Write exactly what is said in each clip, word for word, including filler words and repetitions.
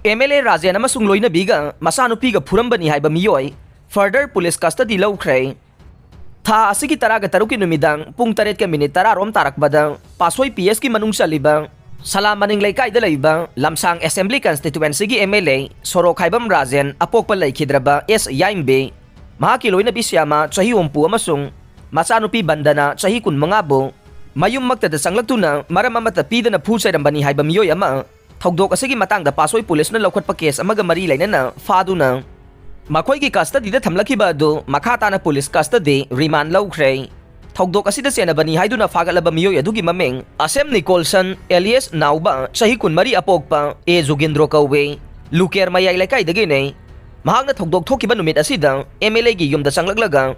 M L A Rajen ꯑꯃꯁꯨꯡ ꯂꯣꯏꯅꯕꯤꯒ ꯃꯆꯥꯅꯨꯄꯤꯒ ꯐꯨꯔꯝꯕꯅꯤ ꯍꯥꯏꯕ ꯃꯤꯑꯣꯏ further police custody ꯂꯧꯈ꯭ꯔꯦ꯫ ꯊꯥ ꯑꯁꯤꯒꯤ ꯇꯔꯥꯒ ꯇꯔꯨꯛꯀꯤ ꯅꯨꯃꯤꯗꯥꯡ ꯄꯨꯡ ꯇꯔꯦꯠꯀ ꯃꯤꯅꯤꯠ ꯇꯔꯥ ꯔꯣꯝ ꯇꯥꯔꯛꯄꯗ ꯄꯥꯠꯁꯣꯏ ꯄꯤ ꯑꯦꯁꯀꯤ ꯃꯅꯨꯡ ꯆꯜꯂꯤꯕ ꯁꯂꯥꯝ ꯃꯅꯤꯡ ꯂꯩꯀꯥꯏꯗ ꯂꯩꯕ ꯂꯝꯁꯥꯡ assembly constituencyꯒꯤ ꯑꯦꯝ ꯑꯦꯜ ꯑꯦ ꯁꯣꯔꯣꯛ ꯈꯥꯏꯕꯝ ꯔꯥꯖꯦꯟ ꯑꯄꯣꯛꯄ ꯂꯩꯈꯤꯗ꯭ꯔꯕ ꯑꯦꯁ ꯌꯥꯏꯝꯕꯤ, ꯃꯍꯥꯛꯀꯤ ꯂꯣꯏꯅꯕꯤ ꯁ꯭ꯌꯥꯃꯥ ꯆꯍꯤ ꯍꯨꯝꯐꯨ ꯑꯃꯁꯨꯡ ꯃꯆꯥꯅꯨꯄꯤ ꯕꯟꯗꯅꯥ ꯆꯍꯤ ꯀꯨꯟꯃꯉꯥꯕꯨ ꯃꯌꯨꯝꯃꯛꯇꯗ ꯆꯪꯂꯛꯇꯨꯅ ꯃꯔꯝ ꯑꯃꯠꯇ ꯄꯤꯗꯅ ꯐꯨ ꯆꯩꯔꯝꯕꯅꯤ ꯍꯥꯏꯕ ꯃꯤꯑꯣꯏ ꯑꯃ ꯊꯧꯗꯣꯛ ꯑꯁꯤꯒꯤ ꯃꯇꯥꯡꯗ ꯄꯥꯠꯁꯣꯏ ꯄꯨꯂꯤꯁꯅ ꯂꯧꯈꯠꯄ ꯀꯦꯁ ꯑꯃꯒ ꯃꯔꯤ ꯂꯩꯅꯅ ꯐꯥꯗꯨꯅ ꯃꯈꯣꯏꯒꯤ custody ꯗ ꯊꯝꯂꯛꯈꯤꯕ ꯑꯗꯨ ꯃꯈꯥ ꯇꯥꯅ ꯄꯨꯂꯤꯁ custody remand ꯂꯧꯈ꯭ꯔꯦ꯫ ꯊꯧꯗꯣꯛ ꯑꯁꯤꯗ ꯆꯦꯟꯅꯕꯅꯤ ꯍꯥꯏꯗꯨꯅ ꯐꯥꯒꯠꯂꯕ ꯃꯤꯑꯣꯏ ꯑꯗꯨꯒꯤ ꯃꯃꯤꯡ ꯑꯁꯦꯝ ꯅꯤꯀꯣꯜꯁꯟ alias ꯅꯥꯎꯕ, ꯆꯍꯤ ꯀꯨꯟꯃꯔꯤ, ꯑꯄꯣꯛꯄ ꯑꯦ ꯖꯨꯒꯤꯟꯗ꯭ꯔꯣ ꯀꯧꯏ꯫ ꯂꯨꯀꯦꯔ ꯃꯌꯥꯏ ꯂꯩꯀꯥꯏꯗꯒꯤꯅꯤ꯫ ꯃꯍꯥꯛꯅ ꯊꯧꯗꯣꯛ ꯊꯣꯛꯈꯤꯕ ꯅꯨꯃꯤꯠ ꯑꯁꯤꯗ ꯑꯦꯝ ꯑꯦꯜ ꯑꯦꯒꯤ ꯌꯨꯝꯗ ꯆꯪꯂꯛꯂꯒ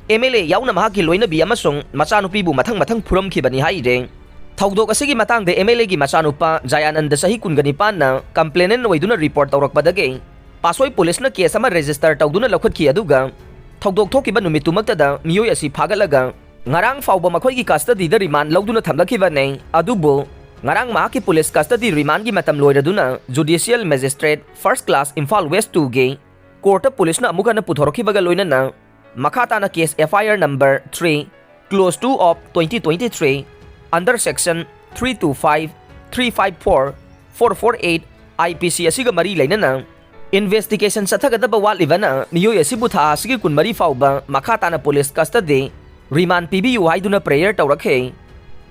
ꯑꯦꯝ ꯑꯦꯜ ꯑꯦ ꯌꯥꯎꯅ ꯃꯍꯥꯛꯀꯤ ꯂꯣꯏꯅꯕꯤ ꯑꯃꯁꯨꯡ ꯃꯆꯥꯅꯨꯄꯤꯕꯨ ꯃꯊꯪ ꯃꯊꯪ ꯐꯨꯔꯝꯈꯤꯕꯅꯤ ꯍꯥꯏꯔꯦ꯫ ꯊꯧꯗꯣꯛ ꯑꯁꯤꯒꯤ ꯃꯇꯥꯡꯗ ꯑꯦꯝ ꯑꯦꯜ ꯑꯦꯒꯤ ꯃꯆꯥꯅꯨꯄꯥ ꯖꯌꯥꯅꯟꯗ, ꯆꯍꯤ ꯀꯨꯟꯒ ꯅꯤꯄꯥꯟꯅ complainant ꯑꯣꯏꯗꯨꯅ ꯔꯤꯄꯣꯔꯠ ꯇꯧꯔꯛꯄꯗꯒꯤ ꯄꯥꯠꯁꯣꯏ ꯄꯨꯂꯤꯁꯅ ꯀꯦꯁ ꯑꯃ ꯔꯦꯖꯤꯁꯇꯔ ꯇꯧꯗꯨꯅ ꯂꯧꯈꯠꯈꯤ, ꯑꯗꯨꯒ ꯊꯧꯗꯣꯛ ꯊꯣꯛꯈꯤꯕ ꯅꯨꯃꯤꯠꯇꯨꯃꯛꯇꯗ ꯃꯤꯑꯣꯏ ꯑꯁꯤ ꯐꯥꯒꯠꯂꯒ ꯉꯔꯥꯡ ꯐꯥꯎꯕ ꯃꯈꯣꯏꯒꯤ custody ꯗ remand ꯂꯧꯗꯨꯅ ꯊꯝꯂꯛꯈꯤꯕꯅꯤ꯫ ꯑꯗꯨꯕꯨ ꯉꯔꯥꯡ ꯃꯍꯥꯛꯀꯤ ꯄꯨꯂꯤꯁ custody remand ꯒꯤ ꯃꯇꯝ ꯂꯣꯏꯔꯗꯨꯅ Judicial Magistrate First Class Imphal West two ꯒꯤ ꯀꯣꯔꯠꯇ ꯄꯨꯂꯤꯁꯅ ꯑꯃꯨꯛ ꯍꯟꯅ ꯄꯨꯊꯣꯔꯛꯈꯤꯕꯒ ꯂꯣꯏꯅꯅ ꯃꯈꯥ ꯇꯥꯅ case F I R number three, clause two of twenty twenty-three, under section three two five, three five four, four four eight, I P C ꯑꯁꯤꯒ ꯃꯔꯤ ꯂꯩꯅꯅ investigation ꯆꯠꯊꯒꯗꯕ ꯋꯥꯠꯂꯤꯕꯅ ꯃꯤꯑꯣꯏ ꯑꯁꯤꯕꯨ ꯊꯥ ꯑꯁꯤꯒꯤ ꯀꯨꯟꯃꯔꯤ ꯐꯥꯎꯕ ꯃꯈꯥ ꯇꯥꯅ ꯄꯨꯂꯤꯁ custody remand ꯄꯤꯕꯤꯌꯨ ꯍꯥꯏꯗꯨꯅ prayer ꯇꯧꯔꯛꯈꯤ꯫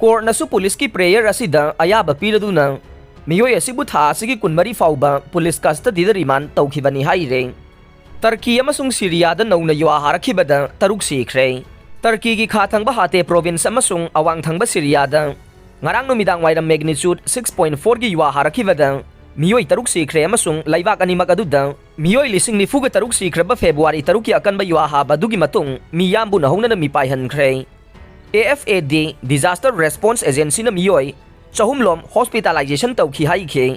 ꯀꯣꯔꯠꯅꯁꯨ ꯄꯨꯂꯤꯁꯀꯤ prayer ꯑꯁꯤꯗ ꯑꯌꯥꯕ ꯄꯤꯔꯗꯨꯅ ꯃꯤꯑꯣꯏ ꯑꯁꯤꯕꯨ ꯊꯥ ꯑꯁꯤꯒꯤ ꯀꯨꯟꯃꯔꯤ ꯐꯥꯎꯕ ꯄꯨꯂꯤꯁ custody ꯗ remand ꯇꯧꯈꯤꯕꯅꯤ ꯍꯥꯏꯔꯦ꯫ ꯇꯔꯀꯤ ꯑꯃꯁꯨꯡ ꯁꯤꯔꯤꯌꯥꯗ ꯅꯧꯅ ꯌꯨꯍꯥ ꯍꯥꯔꯛꯈꯤꯕꯗ ꯇꯔꯨꯛ ꯁꯤꯈ꯭ꯔꯦ꯫ ꯇꯔꯀꯤꯒꯤ ꯈꯥ ꯊꯪꯕ ꯍꯥꯇꯦ province ꯑꯃꯁꯨꯡ ꯑꯋꯥꯡ ꯊꯪꯕ ꯁꯤꯔꯤꯌꯥꯗ ꯉꯔꯥꯡ ꯅꯨꯃꯤꯗꯥꯡ ꯋꯥꯏꯔꯝ magnitude six point four ꯒꯤ ꯌꯨꯍꯥ ꯍꯥꯔꯛꯈꯤꯕꯗ ꯃꯤꯑꯣꯏ ꯇꯔꯨꯛ ꯁꯤꯈ꯭ꯔꯦ ꯑꯃꯁꯨꯡ ꯂꯩꯕꯥꯛ ꯑꯅꯤꯃꯛ ꯑꯗꯨꯗ ꯃꯤꯑꯣꯏ ꯂꯤꯁꯤꯡ ꯅꯤꯐꯨꯒ ꯇꯔꯨꯛ ꯁꯤꯈ꯭ꯔꯕ ꯐꯦꯕ꯭ꯔꯨꯋꯥꯔꯤ ꯇꯔꯨꯛꯀꯤ ꯑꯀꯟꯕ ꯌꯨꯍꯥ ꯍꯥꯕ ꯑꯗꯨꯒꯤ ꯃꯇꯨꯡ ꯃꯤꯌꯥꯝꯕꯨ ꯅꯧꯍꯧꯅꯅ ꯃꯤꯄꯥꯏꯍꯟꯈ꯭ꯔꯦ꯫ A F A D Disaster Response Agency ꯅ ꯃꯤꯑꯣꯏ ꯆꯍꯨꯝ ꯂꯣꯝ hospitalization ꯇꯧꯈꯤ ꯍꯥꯏꯈꯤ꯫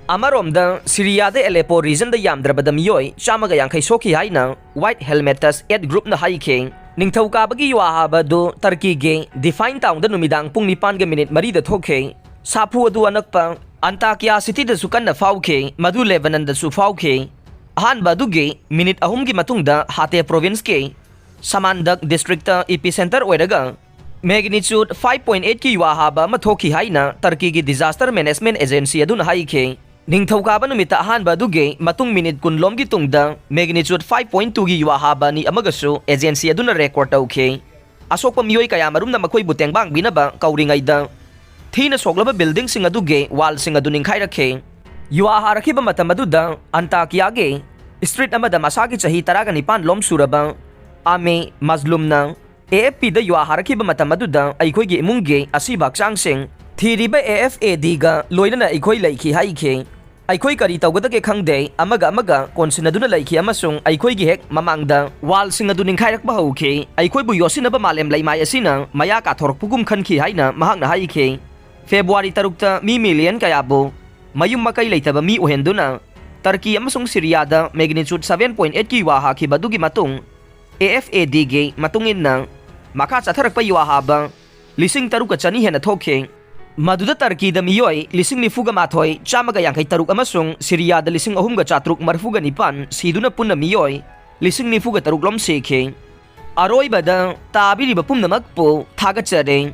ꯑꯃꯔꯣꯝꯗ, ꯁꯤꯔꯤꯌꯥꯗ Aleppo region ꯗ ꯌꯥꯝꯗ꯭ꯔꯕꯗ ꯃꯤꯑꯣꯏ ꯆꯥꯝꯃꯒ ꯌꯥꯡꯈꯩ ꯁꯣꯛꯈꯤ ꯍꯥꯏꯅ White Helmetas aid group ꯅ ꯍꯥꯏꯈꯤ꯫ ꯅꯤꯡꯊꯧꯀꯥꯕꯒꯤ ꯌꯨꯍꯥ ꯍꯥꯕ ꯑꯗꯨ ꯇꯔꯀꯤꯒꯤ Define town ꯗ ꯅꯨꯃꯤꯗꯥꯡ ꯄꯨꯡ ꯅꯤꯄꯥꯟꯒ ꯃꯤꯅꯤꯠ ꯃꯔꯤꯗ ꯊꯣꯛꯈꯤ꯫ ꯁꯥꯐꯨ ꯑꯗꯨ ꯑꯅꯛꯄ ꯑꯟꯇꯥꯀꯤꯌꯥ ꯁꯤꯇꯤꯗꯁꯨ ꯀꯟꯅ ꯐꯥꯎꯈꯤ, ꯃꯗꯨ ꯂꯦꯕꯅꯟꯗꯁꯨ ꯐꯥꯎꯈꯤ꯫ ꯑꯍꯥꯟꯕ ꯑꯗꯨꯒꯤ ꯃꯤꯅꯤꯠ ꯑꯍꯨꯝꯒꯤ ꯃꯇꯨꯡꯗ ꯍꯥꯇꯦ ꯄ꯭ꯔꯣꯚꯤꯟꯁꯀꯤ ꯁꯃꯥꯟꯗꯛ ꯗꯤꯁꯇ꯭ꯔꯤꯛꯇ ꯏꯄꯤꯁꯦꯟꯇꯔ ꯑꯣꯏꯔꯒ ꯃꯦꯒꯅꯤꯆꯨꯠ ꯐꯥꯏꯚ ꯄꯣꯏꯟ ꯑꯩꯠꯀꯤ ꯌꯨꯋꯥ ꯍꯥꯕ ꯑꯃ ꯊꯣꯛꯈꯤ ꯍꯥꯏꯅ ꯇꯔꯀꯤꯒꯤ ꯗꯤꯖꯥꯁꯇꯔ ꯃꯦꯅꯦꯖꯃꯦꯟ ꯑꯦꯖꯦꯟꯁꯤ ꯑꯗꯨꯅ ꯍꯥꯏꯈꯤ꯫ ꯅꯤꯡꯊꯧꯀꯥꯕ ꯅꯨꯃꯤꯠꯇ ꯑꯍꯥꯟꯕ ꯑꯗꯨꯒꯤ ꯃꯇꯨꯡ ꯃꯤꯅꯤꯠ ꯀꯨꯟꯂꯣꯝꯒꯤ ꯇꯨꯡꯗ ꯃꯦꯒꯅꯤꯆꯨꯠ ꯐꯥꯏꯚ ꯄꯣꯏꯟ ꯇꯨꯒꯤ ꯌꯨꯋꯥ ꯍꯥꯕ ꯑꯅꯤ ꯑꯃꯒꯁꯨ ꯑꯦꯖꯦꯟꯁꯤ ꯑꯗꯨꯅ ꯔꯦꯀꯣꯔꯗ ꯇꯧꯈꯤ꯫ ꯑꯁꯣꯛꯄ ꯃꯤꯑꯣꯏ ꯀꯌꯥꯃꯔꯨꯝꯅ ꯃꯈꯣꯏꯕꯨ ꯇꯦꯡꯕꯥꯡꯕꯤꯅꯕ ꯀꯧꯔꯤꯉꯩꯗ, ꯊꯤꯅ ꯁꯣꯛꯂꯕ ꯕꯤꯜꯗꯤꯡꯁꯤꯡ ꯑꯗꯨꯒꯤ ꯋꯥꯜꯁꯤꯡ ꯑꯗꯨ ꯅꯤꯡꯈꯥꯏꯔꯛꯈꯤ꯫ ꯌꯨꯋꯥ ꯍꯥꯔꯛꯈꯤꯕ ꯃꯇꯝ ꯑꯗꯨꯗ ꯑꯟꯇꯥꯀꯤꯌꯥꯒꯤ ꯁ꯭ꯇ꯭ꯔꯤꯠ ꯑꯃꯗ ꯃꯁꯥꯒꯤ ꯆꯍꯤ ꯇꯔꯥꯒ ꯅꯤꯄꯥꯟ ꯂꯣꯝ ꯁꯨꯔꯕ ꯑꯥꯃꯦ ꯃꯖꯂꯨꯝꯅ ꯑꯦ ꯑꯦꯐ ꯄꯤꯗ ꯌꯨꯋꯥ ꯍꯥꯔꯛꯈꯤꯕ ꯃꯇꯝ ꯑꯗꯨꯗ ꯑꯩꯈꯣꯏꯒꯤ ꯏꯃꯨꯡꯒꯤ ꯑꯁꯤꯕ ꯍꯛꯆꯥꯡꯁꯤꯡ ꯊꯤꯔꯤꯕ ꯑꯦ ꯑꯦꯐ ꯑꯦ ꯗꯤꯒ ꯂꯣꯏꯅꯅ ꯑꯩꯈꯣꯏ ꯂꯩꯈꯤ ꯍꯥꯏꯈꯤ꯫ ꯑꯩꯈꯣꯏ ꯀꯔꯤ ꯇꯧꯒꯗꯒꯦ ꯈꯪꯗꯦ, ꯑꯃꯒ ꯑꯃꯒ ꯀꯣꯟꯁꯤꯟꯅꯗꯨꯅ ꯂꯩꯈꯤ ꯑꯃꯁꯨꯡ ꯑꯩꯈꯣꯏꯒꯤ ꯍꯦꯛ ꯃꯃꯥꯡꯗ ꯋꯥꯜꯁꯤꯡ ꯑꯗꯨ ꯅꯤꯡꯈꯥꯏꯔꯛꯄ ꯍꯧꯈꯤ꯫ ꯑꯩꯈꯣꯏꯕꯨ ꯌꯣꯠꯁꯤꯟꯅꯕ ꯃꯥꯂꯦꯝ ꯂꯩꯃꯥꯏ ꯑꯁꯤꯅ ꯃꯌꯥ ꯀꯥꯊꯣꯔꯛꯄꯒꯨꯝ ꯈꯟꯈꯤ ꯍꯥꯏꯅ ꯃꯍꯥꯛꯅ ꯍꯥꯏꯈꯤ꯫ ꯐꯦꯕ꯭ꯔꯨꯋꯥꯔꯤ ꯇꯔꯨꯛꯇ ꯃꯤ ꯃꯤꯂꯤꯌꯟ ꯀꯌꯥꯕꯨ ꯃꯌꯨꯝ ꯃꯀꯩ ꯂꯩꯇꯕ ꯃꯤ ꯑꯣꯏꯍꯟꯗꯨꯅ ꯇꯔꯀꯤ ꯑꯃꯁꯨꯡ ꯁꯤꯔꯤꯌꯥꯗ ꯃꯦꯒꯅꯤꯆꯨꯠ ꯁꯚꯦꯟ ꯄꯣꯏꯟ ꯑꯩꯠꯀꯤ ꯋꯥ ꯍꯥꯈꯤꯕ ꯑꯗꯨꯒꯤ ꯃꯇꯨꯡ, ꯑꯦ ꯑꯦꯐ ꯑꯦ ꯗꯤꯒꯤ ꯃꯇꯨꯡ ꯏꯟꯅ, ꯃꯈꯥ ꯆꯠꯊꯔꯛꯄ ꯌꯨꯋꯥ ꯍꯥꯕ ꯂꯤꯁꯤꯡ ꯇꯔꯨꯛꯀ ꯆꯅꯤ ꯍꯦꯟꯅ ꯊꯣꯛꯈꯤ꯫ ꯃꯗꯨꯗ ꯇꯔꯀꯤꯗ ꯃꯤꯑꯣꯏ ꯂꯤꯁꯤꯡ ꯅꯤꯐꯨꯒ ꯃꯥꯊꯣꯏ ꯆꯥꯝꯃꯒ ꯌꯥꯡꯈꯩ ꯇꯔꯨꯛ ꯑꯃꯁꯨꯡ ꯁꯤꯔꯤꯌꯥꯗ ꯂꯤꯁꯤꯡ ꯑꯍꯨꯝꯒ ꯆꯥꯇ꯭ꯔꯨꯛ ꯃꯔꯤꯐꯨꯒ ꯅꯤꯄꯥꯟ ꯁꯤꯗꯨꯅ ꯄꯨꯟꯅ ꯃꯤꯑꯣꯏ ꯂꯤꯁꯤꯡ ꯅꯤꯐꯨꯒ ꯇꯔꯨꯛ ꯂꯣꯝ ꯁꯤꯈꯤ꯫ ꯑꯔꯣꯏꯕꯗ ꯇꯥꯕꯤꯔꯤꯕ ꯄꯨꯝꯅꯃꯛꯄꯨ ꯊꯥꯒꯠꯆꯔꯤ꯫